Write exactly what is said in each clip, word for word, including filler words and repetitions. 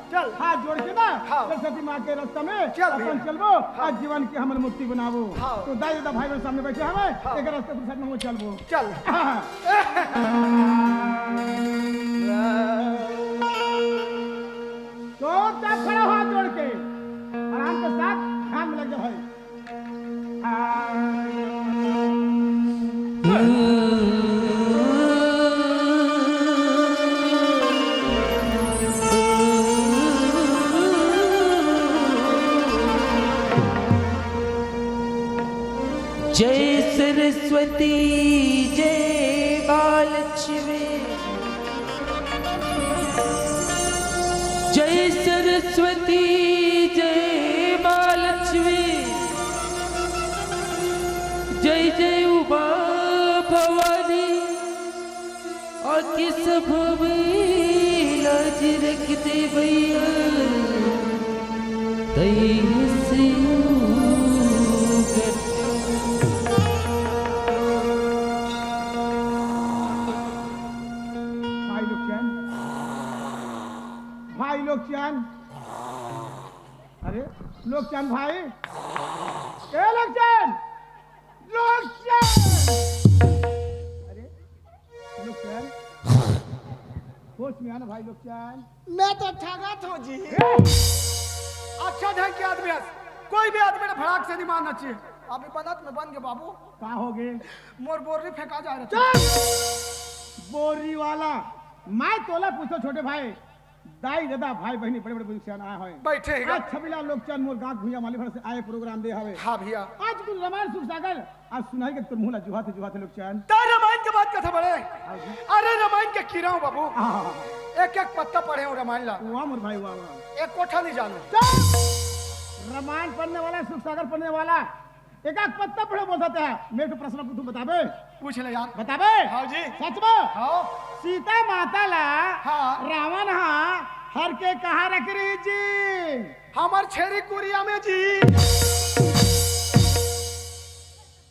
चल। हाथ जोड़ के ना, हाँ। सरस्वती माँ के रास्ता में चल भैया। अपन चलबो, हाँ। आज जीवन के हमन मुक्ति बनाबो। हाँ। तो दाई ददा भाई बहन सामने बैठे हवे, हाँ। एक रास्ते के साथ में चलबो। चल। हाँ। तो चुपचाप खड़ा हो हाथ जोड़ के, आराम के साथ ध्यान में लग जा भाई। जय सरस्वती, जय महालक्ष्मी। जय सरस्वती, जय महालक्ष्मी। जय जय उमा भवानी। आके सब में लाज रख दे भैया। तैसे भाई लोग चैन, भाई लोग चैन, अरे लोग चैन भाई, ए लोग चैन, लोग चैन, अरे लोग चैन, होश में आना भाई लोग चैन। मैं तो ठगत हूँ जी। अच्छा ढंग के आदमी हस, कोई भी आदमी ने भड़ाक से नहीं मारना चाहिए। अभी बनत में बन गए बाबू। का हो गए? मोर बोरी फेंका जा रहा। चल! बोरी वाला, मैं तोला पूछो छोटे भाई, दाई ददा भाई बहनी बड़े बड़े बुजुर्ग सियान आए होए। बैठे ही गा। आज छबिला लोग चैन मोर गाँव भुइया माली भर से आए प्रोग्राम दे हवे। हाँ भैया। आज कुल रामायण सुख सागर आज सुनाई के तोर मुँह ला जुहाथे जुहाथे लोग चैन। तार रामायण के बात कथा बड़े। हाँ जी। अरे रामायण के कीरा हूँ बाबू। हाँ, हाँ, हाँ। एक एक पत्ता पढ़े हूँ रामायण ला। वाह मोर भाई वाह वाह। एक कोठा नहीं जानू। चल! रामायण पढ़ने वाला, सुख सागर पढ़ने वाला, एक आध पत्ता पढ़े बोल सकते हैं। मैं तो प्रश्न पूछूं, बताबे? पूछ ले यार। बताबे? हाँ जी। सच में? हाँ। सीता माता ला हाँ। रावण हा हर के कहाँ रख रही जी? हमार छेरी कुरिया में जी।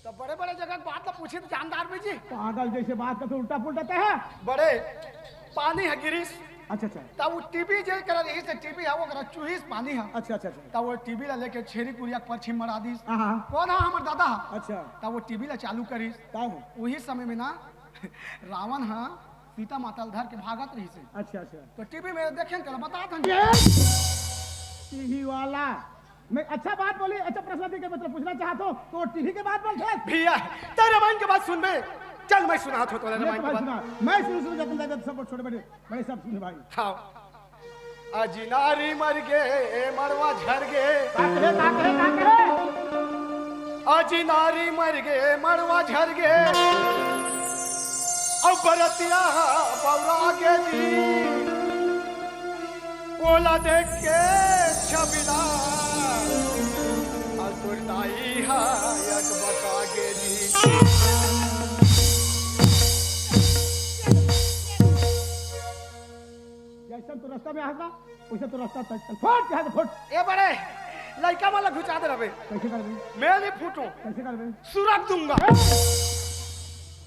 तो बड़े बड़े जगह के बात ला पूछे तो जानदार में जी। पागल जैसे बात करते, उल्टा पुल्टा तो है। बड़े पानी है गिरीश। अच्छा, अच्छा। तब वो टीवी जे करा रही से टीवी है, वो करा चूहिस पानी है। अच्छा, अच्छा, अच्छा। तब वो टीवी ला लेके छेरी कुरिया के परछी मरा दीस। हाँ, हाँ। कौन है? हमर दादा है। अच्छा। तब वो टीवी ला चालू करीस। का है? वही समय में ना रावण है सीता माता ला धर के भागत रही से। अच्छा, अच्छा। तो टीवी में देखे न, कल बतात हन। ये टीवी वाला मैं अच्छा बात बोली, अच्छा प्रश्न दे के मतलब पूछना चाहत हो, तो टीवी के बात बोलते हैं। भैया, तेरे रामायण के बात सुनबे। चल, मैं सुनात हो तोला मैं रामायण के तुम्हारी बात। सुना, मैं सुन सुन जतन दादा सब छोटे बड़े, बड़े सब सुने भाई। हाँ। अजी नारी मर गे, मड़वा झर गे। का कहे, का कहे, का कहे? अजी नारी मर गे, मड़वा झर गे। अब बरतिया बौरा गे जी। ओला देख के छबिला, अउ तोर दाई हा अकबका गे जी। जैसन तो रास्ता में आस ना, वैसे तो रास्ता तक चल। फट, यहाँ से फट। ए बड़े, लइका मन ला घुचा दे रबे। कैसे करबे? मैं नहीं फूटू। कैसे करबे? सुरग दूंगा।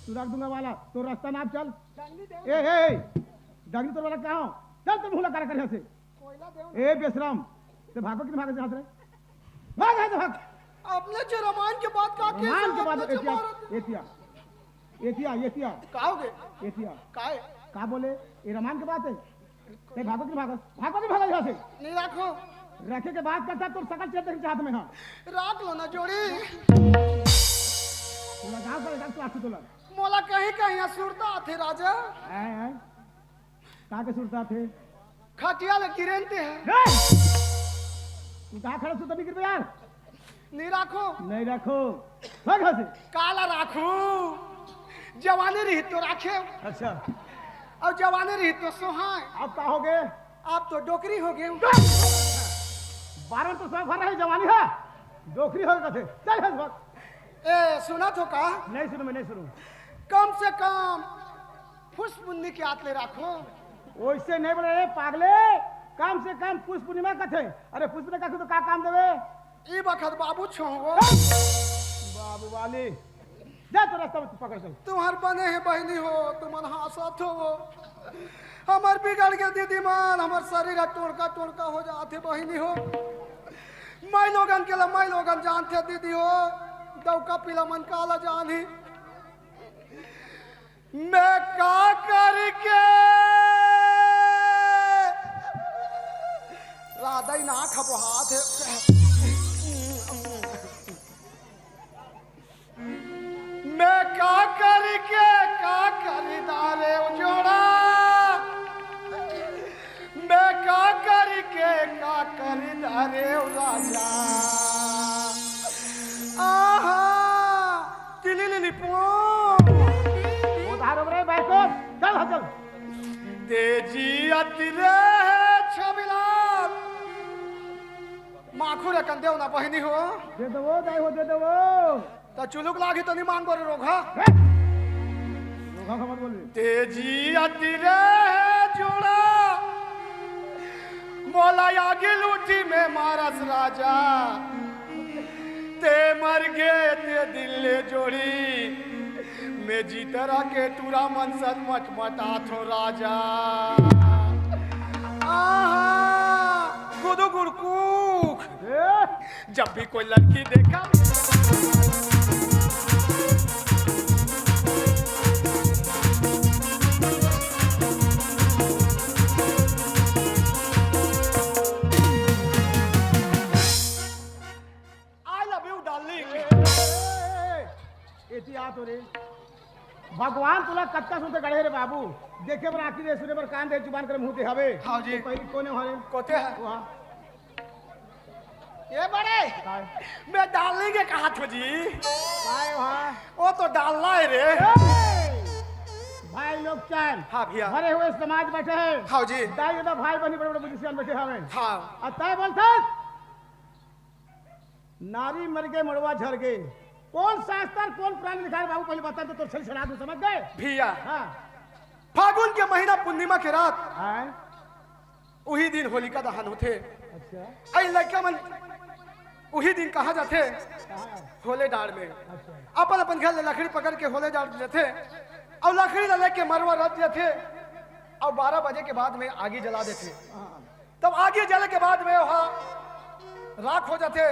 सुरग दूंगा वाला, तो रास्ता नाप चल। ए, ए, ए, डंगरी तोर वाला क्या हो? चल, तुम हुला करा कर यहाँ से। ए बेशरम, ते भागो कि नहीं भागो यहाँ से रे? भाग यहाँ से, भाग। अपने जो रामायण के बात का के रामायण के बात, अपने जो एतिया, मारत एतिया, एतिया, एतिया। का हो गए? एतिया। का है? का बोले? ये रामायण के बात है। ते भागो कि नहीं भागो? भागो कि नहीं भागो यहाँ से? नहीं राखो। रखे के बात करता, तुम सकल चेत नहीं चाहत में हाँ। राख लो ना जोड़ी। पूरा गाँव का, गाँव का आंसू तोला। मोला कहीं कहीं असुरता आथे राजा। आए, आए। का के सुरता थे? खटिया ले गिरेंते हैं। ए! तू कहाँ खड़ा सुरता नहीं गिरबे यार? नहीं राखो। नहीं राखो। भाग यहाँ से। काला राखू। जवानी रही तो राखे। अच्छा। और जवानी रही तो सोहाय। अब का हो गए? आप तो डोकरी हो गए। बारह तो सौ भर रहे जवानी है। डोकरी हो गए थे। चल यहाँ से भाग। ए, सुना तो का? नहीं सुनू, मैं नहीं सुनू। कम से कम पुष्प पुन्नी के हाथ ले राखो। वैसे नहीं बोले, ए पागले, कम से कम पुष्प पूर्णिमा कथे। अरे पुष्प ने कथे तो का काम देवे? ई बखत बाबू छोहो। बाबू वाली, जा तो रास्ता में तू पकड़ चल। तुम्हार बने हैं बहनी हो, तुमन हंसत हो। हमर बिगड़ गे दीदी मन, हमर शरीर ह टोड़का टोड़का हो जात हे बहिनी हो। माई लोगन के ला माई लोगन जानथे दीदी हो, दौका पीला मन काला जानही। मैं का करके राधा ही ना खबो हाथ है। मैं का करके का करी दारे जोड़ा, मैं का करके का करी दारे राजा। आहा, तिली लिली पो। उधार रे भाई को, चल, हाँ, चल। तेजी अति रे छबिला। माखुर अकन देव ना बहिनी हो। दे दो, दाई हो, दे दो। त चुलुक लागी तो नहीं मांग बोले रोघा। ए! रोघा का मत बोल। तेजी अति रे जोड़ा, मोला आगे लूटी में मारस राजा। ते मर गे ते दिल ले जोड़ी, मैं जीतरा के टूरा मन सन मटमटात हो राजा। आहा, गुदु गुड़कूख। ए! जब भी कोई लड़की देखा, I love you, darling। ए, ए, ए, ए, एती आ तो रे। भगवान तुला कतका सुनते गढ़े रे बाबू। देखे बर आँखी दे, सुने बर कान दे, जुबान कर मुँह दे हवे। हाँ जी। तो पहली कोने हरे? कोते है? वहाँ। ये बड़े, काय? मैं डालने के कहा थो जी। काय वहाँ? वो तो डालना है रे। ए! भाई लोग चान। हाँ भैया। भरे हुए समाज बैठे हैं। हाँ जी। दाई दादा भाई बहनी बड़े बड़े बुजुर्ग बैठे हवे। हाँ। और तय बोलते, नारी मर गए मड़वा झर गए। कौन शास्त्र, कौन पुराण लिखा है बाबू, पहले बता दो, तो सही सलाह दो, समझ गए? भैया। हाँ। फागुन के महीना पूर्णिमा के रात। हाँ। उही दिन होलिका दहन होथे। अच्छा। अई लइका मन उही दिन कहाँ जाथे? कहाँ? होले डाड़ में। अच्छा। अपन अपन घर ले लकड़ी पकड़ के होले डाड़ जाथे, अउ लकड़ी ला लेके मड़वा रच जाथे, अउ बारह बजे के बाद में आगी जला देथे। हाँ। तब आगी जले के बाद में ओहा राख हो जाथे,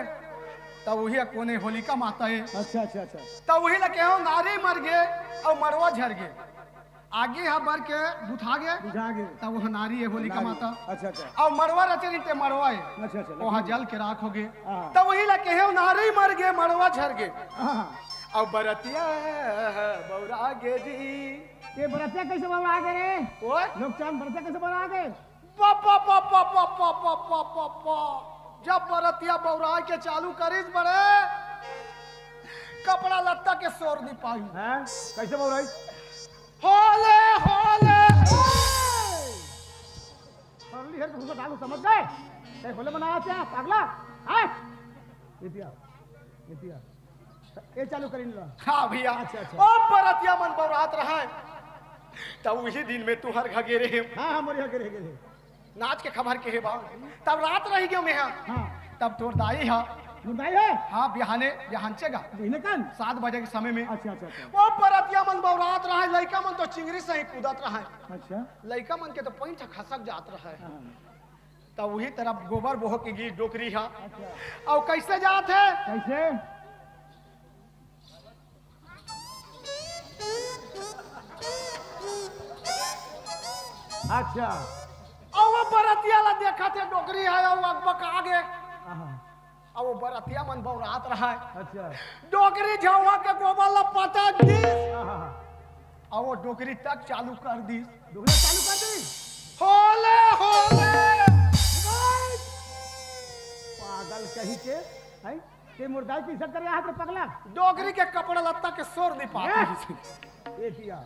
तब उही कोने होलिका माता हे। अच्छा, अच्छा, अच्छा। तब उही ला कहेव नारी मर गे अउ मड़वा झर गे। आगी ह बर के बुझा गे, बुझा गे। तब ओह नारी हे होलिका नारी। माता। अच्छा, अच्छा। अउ मड़वा रचे रहिथे, मड़वा हे। अच्छा, अच्छा, ओह लकड़ी। जल के राख हो गे। हाँ। तब उही ला कहेव नारी मर गे, मड़वा झर गे। हाँ। अउ बरतिया बउरा गे जी। ये बरतिया कैसे बउरा गे रे? ओए? लोग चान बरतिया कैसे बउरा गे? पा, पा, पा। जब बरतिया बउराय के चालू करिस बड़े, कपड़ा लत्ता के सोर नी पाई। हैं? कैसे बउराय? होले, होले। सरली हर तुमको डालू समझ गए? कहीं होले मनाया क्या, पागला? हैं? इतिया, इतिया। ये चालू करिन ला। हाँ भैया। अच्छा, अच्छा। ओ बरतिया मन बउरात रहय, त उही दिन में तुहर घर गे रेहे। हाँ, हाँ, मोरे घर गे रेहे। नाच के खबर के हे बा। तब रात रहि गेव मेहा। हाँ। तब तोर दाई हा। मोर दाई हा? हाँ, बिहाने, बिहानचे गा। बिहने कन? सात बजे के समय में। अच्छा, अच्छा, अच्छा। ओ बरतिया मन बउरात रहय, लइका मन तो चिंगरी सही कूदत रहय। अच्छा। लइका मन के तो पैंट खसक जात रहय। हाँ। तब उही तरफ गोबर बोह के गिस डोकरी हा। अच्छा। अउ कैसे जात हे? कैसे? अच्छा। अउ वो बरतिया ला देखत हे, डोकरी हे, अउ अकबका गे। आहा। अउ वो बरतिया मन बउरात रहय। अच्छा। डोकरी झउहा के गोबर ला पटक दिस। आहा। अउ वो डोकरी तक चालू कर दिस। डोकरी चालू कर दिस। होले, होले। पागल कहीं के, हैं? ते मोर दाई के इज्जत करे हाथ रे पगला। डोकरी के कपड़ा लत्ता के सोर नी पाते। ए? ए भैया,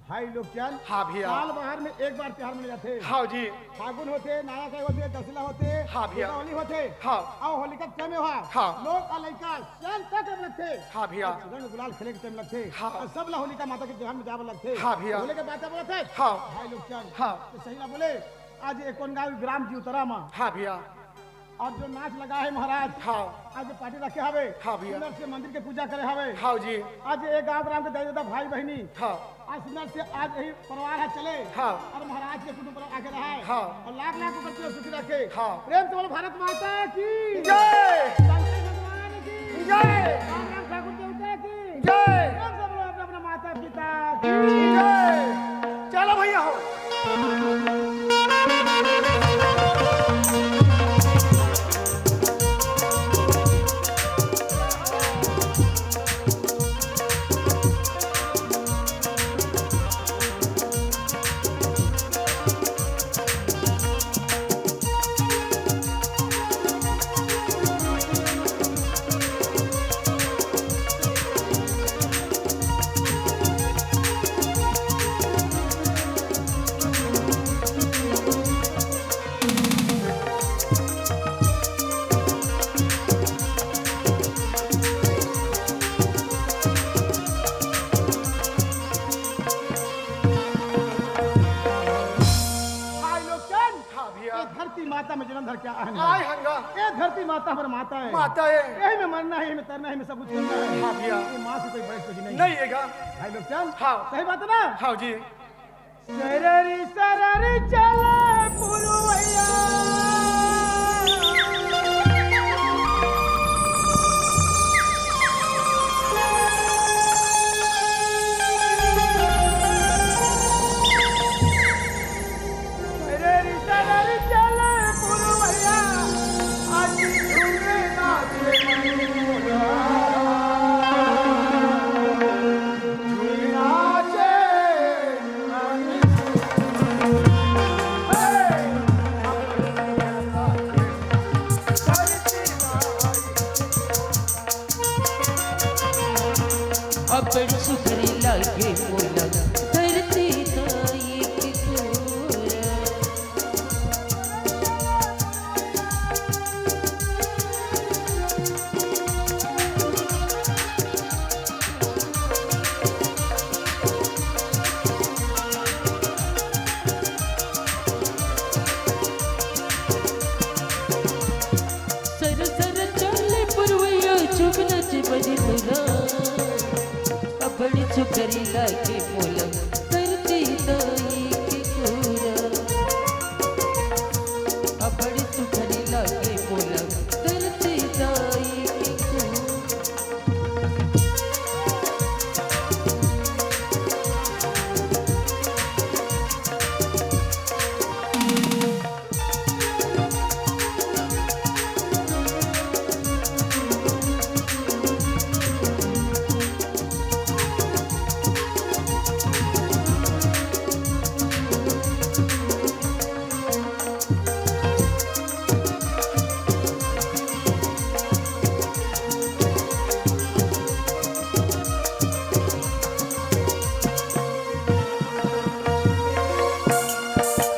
भाई लोग चल। हाँ भैया। साल बाहर में एक बार त्योहार मनाय जाथे। हाँ जी। फागुन होथे, नया खाई होथे, दसला होथे, हाँ भैया। दीपावली होथे। हाँ। अउ होलिका के time में हा। हाँ। लोग अउ लइका चल तक रंग लगथे। हाँ भैया। रंग गुलाल खेले के time लगथे। हाँ। अउ सब ला होलिका माता के त्योहार में जाय बर लगथे। हाँ भैया। बोले के बात बोलत हे। हाँ। भाई लोग चल। हाँ। तो सही ला बोले, आज एक कोन गाँव ग्राम जीवतरा मा। हाँ भैया। अउ जो नाच लगा हे महाराज, हाँ। आज जो पार्टी रखे हवे, हाँ भैया। सुंदर से मंदिर के पूजा करे हवे। हाँ जी। आज ये गांव ग्राम के दाई ददा भाई बहिनी, हाँ। आज सुंदर से आज यही परिवार ह चले, हाँ। अउ महाराज के कुटुंब आके रहे, हाँ। अउ लाख लाख रुपये सुखी रखे। हाँ। प्रेम से बोलो भारत माता की जय। शंकर भगवान की जय। राम राम ठाकुर देवता की जय। प्रेम से बोलो अपने अपने माता पिता की जय। चलो भैया हो। भाई लोग चंद, हाँ भैया। ये धरती माता में जन्म धर के आए हैं। आए हंगा। ये धरती माता हमारी माता है। माता है। यही में मरना है, यही में तरना है, यही में सब कुछ करना है। हाँ भैया। ये माँ से कोई बड़ी कुछ नहीं। नहीं हैगा। भाई लोग चंद, हाँ। सही बात है ना? हाँ जी। सररी सररी चले पुरवैया। सररी सररी चले पुरवैया। आज झूमे नाचे मणिपुरा। झूमे नाचे अपन सुखरी लागे मोला धरती दाई के तोरा। सर सर चले पुरवैया, चुग नाचे मणिपुरा। अबड़ सुखरी लागे मोला धरती दाई के तोरा। अबड़ सुखरी लागे मोला धरती दाई के तोरा।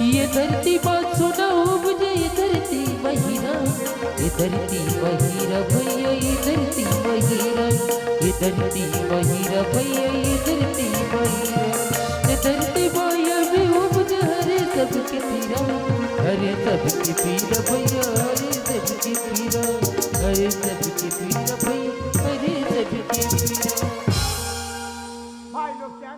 ये धरती माँ सोना उपजे, ये धरती माँ हीरा, ये धरती माँ हीरा भैया, ये धरती माँ हीरा, ये धरती माँ हीरा भैया, ये धरती माँ हीरा, ये धरती माँ ये भी उपजे, हरे सबके पीरा, हरे सबके पीरा भैया, हरे सबके पीरा, हरे सबके पीरा भैया, हरे सबके पीरा। भाई लोग क्या?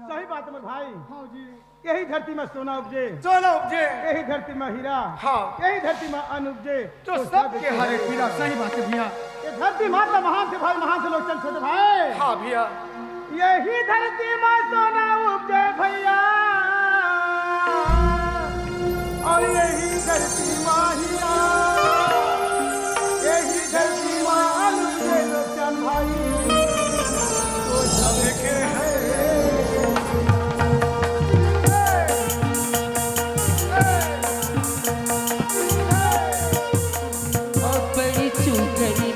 सही बात है मेरे भाई। हाँ जी। यही धरती में सोना उपजे। सोना उपजे। यही धरती में हीरा। हाँ। यही धरती में अन्न उपजे। तो तो सबके सबके हरे हरे पीरा। पीरा। सही बात है भैया। ये धरती माता महान थे भाई, महान थे लोग चंद छोटे भाई। हाँ भैया। यही धरती में सोना उपजे भैया। अउ यही धरती माँ हीरा, यही धरती माँ अन्न उपजे लोग चंद भाई। तो सबके हरे। अबड़ सुखरी